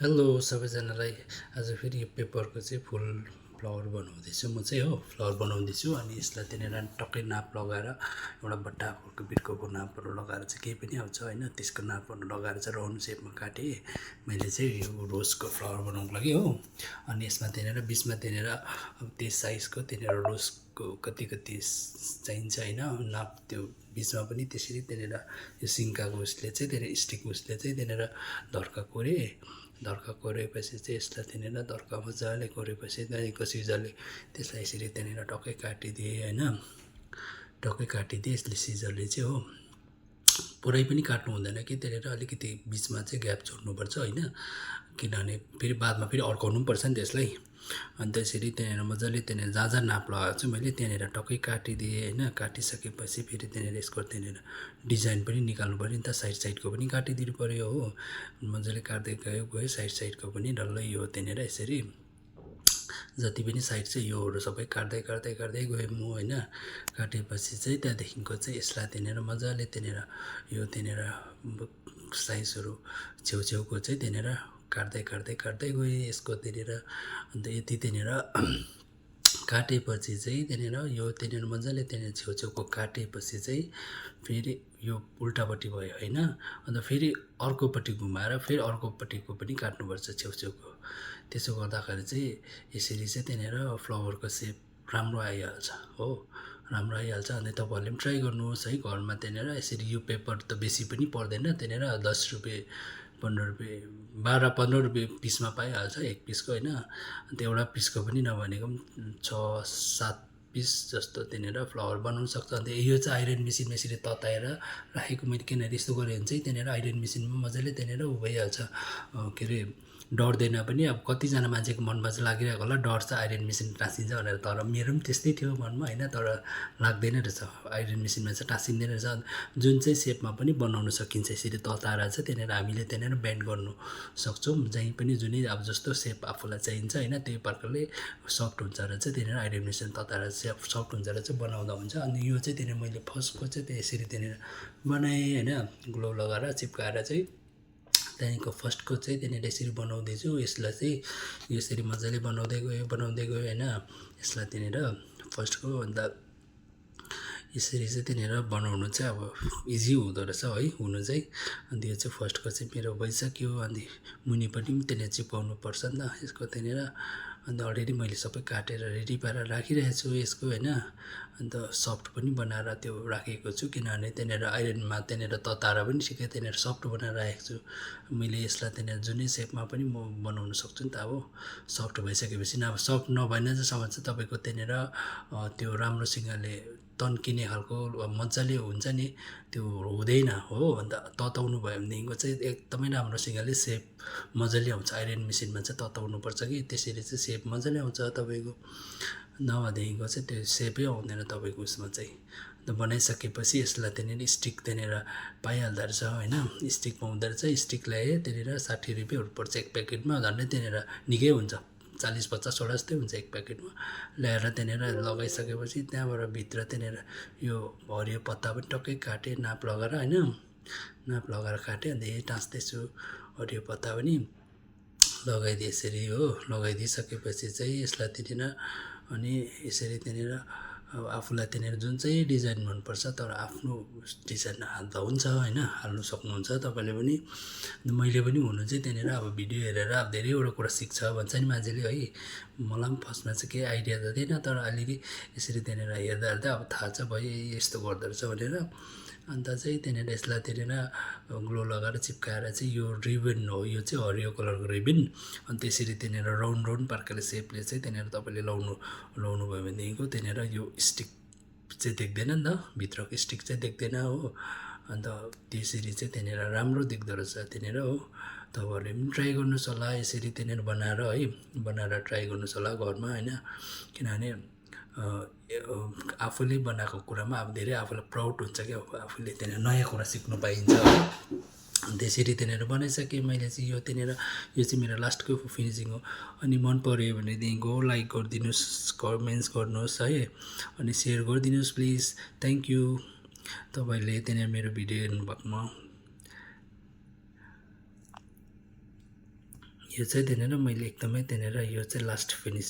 Hello सबैजनालाई। आज फेरि यो पेपरको चाहिँ फुल फ्लावर बनाउँदैछु म चाहिँ हो। फ्लावर बनाउँदैछु अनि यसलाई त्यहाँनिर टक्कै नाप लगाएर एउटा बट्टाको बिर्कोको नापहरू लगाएर चाहिँ केही पनि आउँछ होइन, त्यसको नापहरू लगाएर चाहिँ राउन्ड सेपमा काटेँ मैले चाहिँ यो रोजको फ्लावर बनाउनुको लागि हो। अनि यसमा त्यहाँनिर बिचमा त्यहाँनिर अब त्यस साइजको त्यहाँनिर रोजको कति कति चाहिन्छ होइन नाप, त्यो बिचमा पनि त्यसरी त्यहाँनिर यो सिङ्काको उसले चाहिँ त्यहाँनिर स्टिक उसले चाहिँ त्यहाँनिर धर्का कोरेँ। धर्का कोरेपछि चाहिँ यसलाई त्यहाँनिर धर्का मजाले कोरेपछि त्यहाँदेखिको सिजरले त्यसलाई यसरी त्यहाँनिर टक्कै काटिदिएँ होइन। टक्कै काटिदिएँ यसले सिजरले चाहिँ हो। पुरै पनि काट्नु हुँदैन कि त्यहाँनिर अलिकति बिचमा चाहिँ ग्याप छोड्नुपर्छ होइन, किनभने फेरि बादमा फेरि अड्काउनु पनि पर्छ नि त्यसलाई। अनि त्यसरी त्यहाँनिर मजाले त्यहाँनिर जहाँ जहाँ नाप लगाएको छु मैले त्यहाँनिर टक्कै काटिदिएँ होइन। काटिसकेपछि फेरि त्यहाँनिर यसको त्यहाँनिर डिजाइन पनि निकाल्नु पऱ्यो नि त, साइड साइडको पनि काटिदिनु पऱ्यो हो। मजाले काट्दै गयो साइड साइडको पनि डल्लै यो त्यहाँनिर यसरी जति पनि साइड चाहिँ योहरू सबै काट्दै काट्दै काट्दै गएँ म होइन। काटेपछि चाहिँ त्यहाँदेखिको चाहिँ यसलाई त्यहाँनिर मजाले त्यहाँनिर यो त्यहाँनिर साइजहरू छेउछेउको चाहिँ त्यहाँनिर काट्दै काट्दै काट्दै गएँ यसको त्यहाँनिर। अन्त यति त्यहाँनिर काटेपछि चाहिँ त्यहाँनिर यो त्यहाँनिर मजाले त्यहाँनिर छेउछेउको काटेपछि चाहिँ फेरि यो उल्टापट्टि भयो होइन। अन्त फेरि अर्कोपट्टि घुमाएर फेरि अर्कोपट्टिको पनि काट्नुपर्छ छेउछेउको। त्यसो गर्दाखेरि चाहिँ यसरी चाहिँ त्यहाँनिर फ्लावरको सेप राम्रो आइहाल्छ हो, राम्रो आइहाल्छ। अनि तपाईँहरूले पनि ट्राई गर्नुहोस् है घरमा त्यहाँनिर। यसरी यो पेपर त बेसी पनि पर्दैन त्यहाँनिर, 10 रुपियाँ 15 रुपियाँ 12-15 रुपियाँ पिसमा पाइहाल्छ एक पिसको होइन। अन्त एउटा पिसको पनि नभनेको पनि 6-7 पिस जस्तो त्यहाँनिर फ्लावर बनाउनु सक्छ। अन्त यो चाहिँ आइरन मेसिनमा यसरी तताएर राखेको मैले, किनभने यस्तो गऱ्यो भने चाहिँ त्यहाँनिर आइरन मेसिनमा मजाले त्यहाँनिर उ भइहाल्छ, के अरे डढ्दैन पनि। अब कतिजना मान्छेको मनमा चाहिँ लागिरहेको होला डर चाहिँ आइरन मेसिन टाँसिन्छ भनेर, तर मेरो पनि त्यस्तै थियो मनमा होइन, तर लाग्दैन रहेछ आइरन मेसिनमा चाहिँ टाँसिँदैन रहेछ। जुन चाहिँ सेपमा पनि बनाउन सकिन्छ यसरी तताएर चाहिँ त्यहाँनिर हामीले त्यहाँनिर बेन्ड गर्नु सक्छौँ जहीँ पनि, जुनै अब जस्तो सेप आफूलाई चाहिन्छ होइन त्यही प्रकारले सफ्ट हुन्छ र चाहिँ त्यहाँनिर आइरन मेसिन तताएर चाहिँ सफ्ट हुन्छ र चाहिँ बनाउँदा हुन्छ। अनि यो चाहिँ त्यहाँनिर मैले फर्स्टको चाहिँ यसरी त्यहाँनिर बनाएँ होइन, ग्लो लगाएर चिप्काएर चाहिँ। त्यहाँदेखिको फर्स्टको चाहिँ त्यहाँनिर यसरी बनाउँदैछु यसलाई चाहिँ यसरी मजाले बनाउँदै गयो होइन यसलाई त्यहाँनिर फर्स्टको। अन्त यसरी चाहिँ त्यहाँनिर बनाउनु चाहिँ अब इजी हुँदो रहेछ है हुनु चाहिँ। अन्त यो चाहिँ फर्स्टको चाहिँ मेरो भइसक्यो। अनि मुनि पनि त्यसले चिपाउनु पर्छ नि त यसको त्यहाँनिर। अन्त अलरेडी मैले सबै काटेर रेडी पारेर राखिरहेको छु यसको होइन। अन्त सफ्ट पनि बनाएर त्यो राखेको छु, किनभने त्यहाँनिर आइरनमा त्यहाँनिर तताएर पनि ठिकै त्यहाँनिर सफ्ट बनाएर राखेको छु मैले यसलाई। त्यहाँनिर जुनै सेपमा पनि म बनाउन सक्छु नि त अब सफ्ट भइसकेपछि। अब सफ्ट नभएन जहाँसम्म चाहिँ तपाईँको त्यहाँनिर त्यो राम्रोसँगले तन्किने खालको मजाले हुन्छ नि त्यो हुँदैन हो। अन्त तताउनु भयो भनेदेखिको चाहिँ एकदमै राम्रोसँगले सेप मजाले आउँछ। आइरन मेसिनमा चाहिँ तताउनुपर्छ कि त्यसरी चाहिँ सेप मजाले आउँछ तपाईँको, नभएदेखिको चाहिँ त्यो सेपै आउँदैन तपाईँको उसमा चाहिँ। अन्त बनाइसकेपछि यसलाई त्यहाँनिर स्टिक त्यहाँनिर पाइहाल्दो रहेछ होइन, स्टिक पाउँदो रहेछ। स्टिक ल्याएँ त्यहाँनिर 60 रुपियाँहरू पर्छ एक प्याकेटमा, झन्डै त्यहाँनिर निकै हुन्छ 40-50वटा जस्तै हुन्छ एक प्याकेटमा। ल्याएर त्यहाँनिर लगाइसकेपछि त्यहाँबाट भित्र त्यहाँनिर यो हरियो पत्ता पनि टक्कै काटेँ नाप लगाएर होइन, नाप लगाएर काटेँ। अन्त यही टाँच्दैछु हरियो पत्ता पनि लगाइदिएँ यसरी हो। लगाइदिइसकेपछि चाहिँ यसलाई त्यहाँनिर अनि यसरी त्यहाँनिर अब आफूलाई त्यहाँनिर जुन चाहिँ डिजाइन मनपर्छ तर आफ्नो डिजाइन हाल्दा हुन्छ होइन, हाल्नु सक्नुहुन्छ तपाईँले पनि। मैले पनि हुनु चाहिँ त्यहाँनिर अब भिडियो हेरेर अब धेरैवटा कुरा सिक्छ भन्छ नि मान्छेले है। मलाई पनि फर्स्टमा चाहिँ केही आइडिया त थिएन, तर अलिअलि यसरी त्यहाँनिर हेर्दा हेर्दा अब थाहा छ भयो यस्तो गर्दो रहेछ भनेर। अन्त चाहिँ त्यहाँनिर यसलाई त्यहाँनिर ग्लो लगाएर चिप्काएर चाहिँ यो रिबन हो, यो चाहिँ हरियो कलरको रिबन। अनि त्यसरी त्यहाँनिर राउन्ड राउन्ड प्रकारले सेपले चाहिँ त्यहाँनिर तपाईँले लाउनु भयो भनेदेखिको त्यहाँनिर यो स्टिक चाहिँ देख्दैन नि त, भित्रको स्टिक चाहिँ देख्दैन हो। अन्त त्यसरी चाहिँ त्यहाँनिर राम्रो देख्दो रहेछ त्यहाँनिर हो। तपाईँहरूले पनि ट्राई गर्नुहोस् होला यसरी त्यहाँनिर बनाएर है, बनाएर ट्राई गर्नुहोस् होला घरमा होइन। किनभने आफूले बनाएको कुरामा अब धेरै आफूलाई प्राउड हुन्छ क्या, आफूले त्यहाँनिर नयाँ कुरा सिक्नु पाइन्छ है। त्यसरी त्यहाँनिर बनाइसकेँ मैले चाहिँ यो त्यहाँनिर। यो चाहिँ मेरो लास्टको फिनिसिङ हो। अनि मन पऱ्यो भनेदेखिको लाइक गरिदिनुहोस्, कमेन्ट्स गर्नुहोस् है, अनि सेयर गरिदिनुहोस् प्लिज। थ्याङ्क यू तपाईँले त्यहाँनिर मेरो भिडियो हेर्नुभएकोमा। यो चाहिँ त्यहाँनिर मैले एकदमै त्यहाँनिर यो चाहिँ लास्ट फिनिसिङ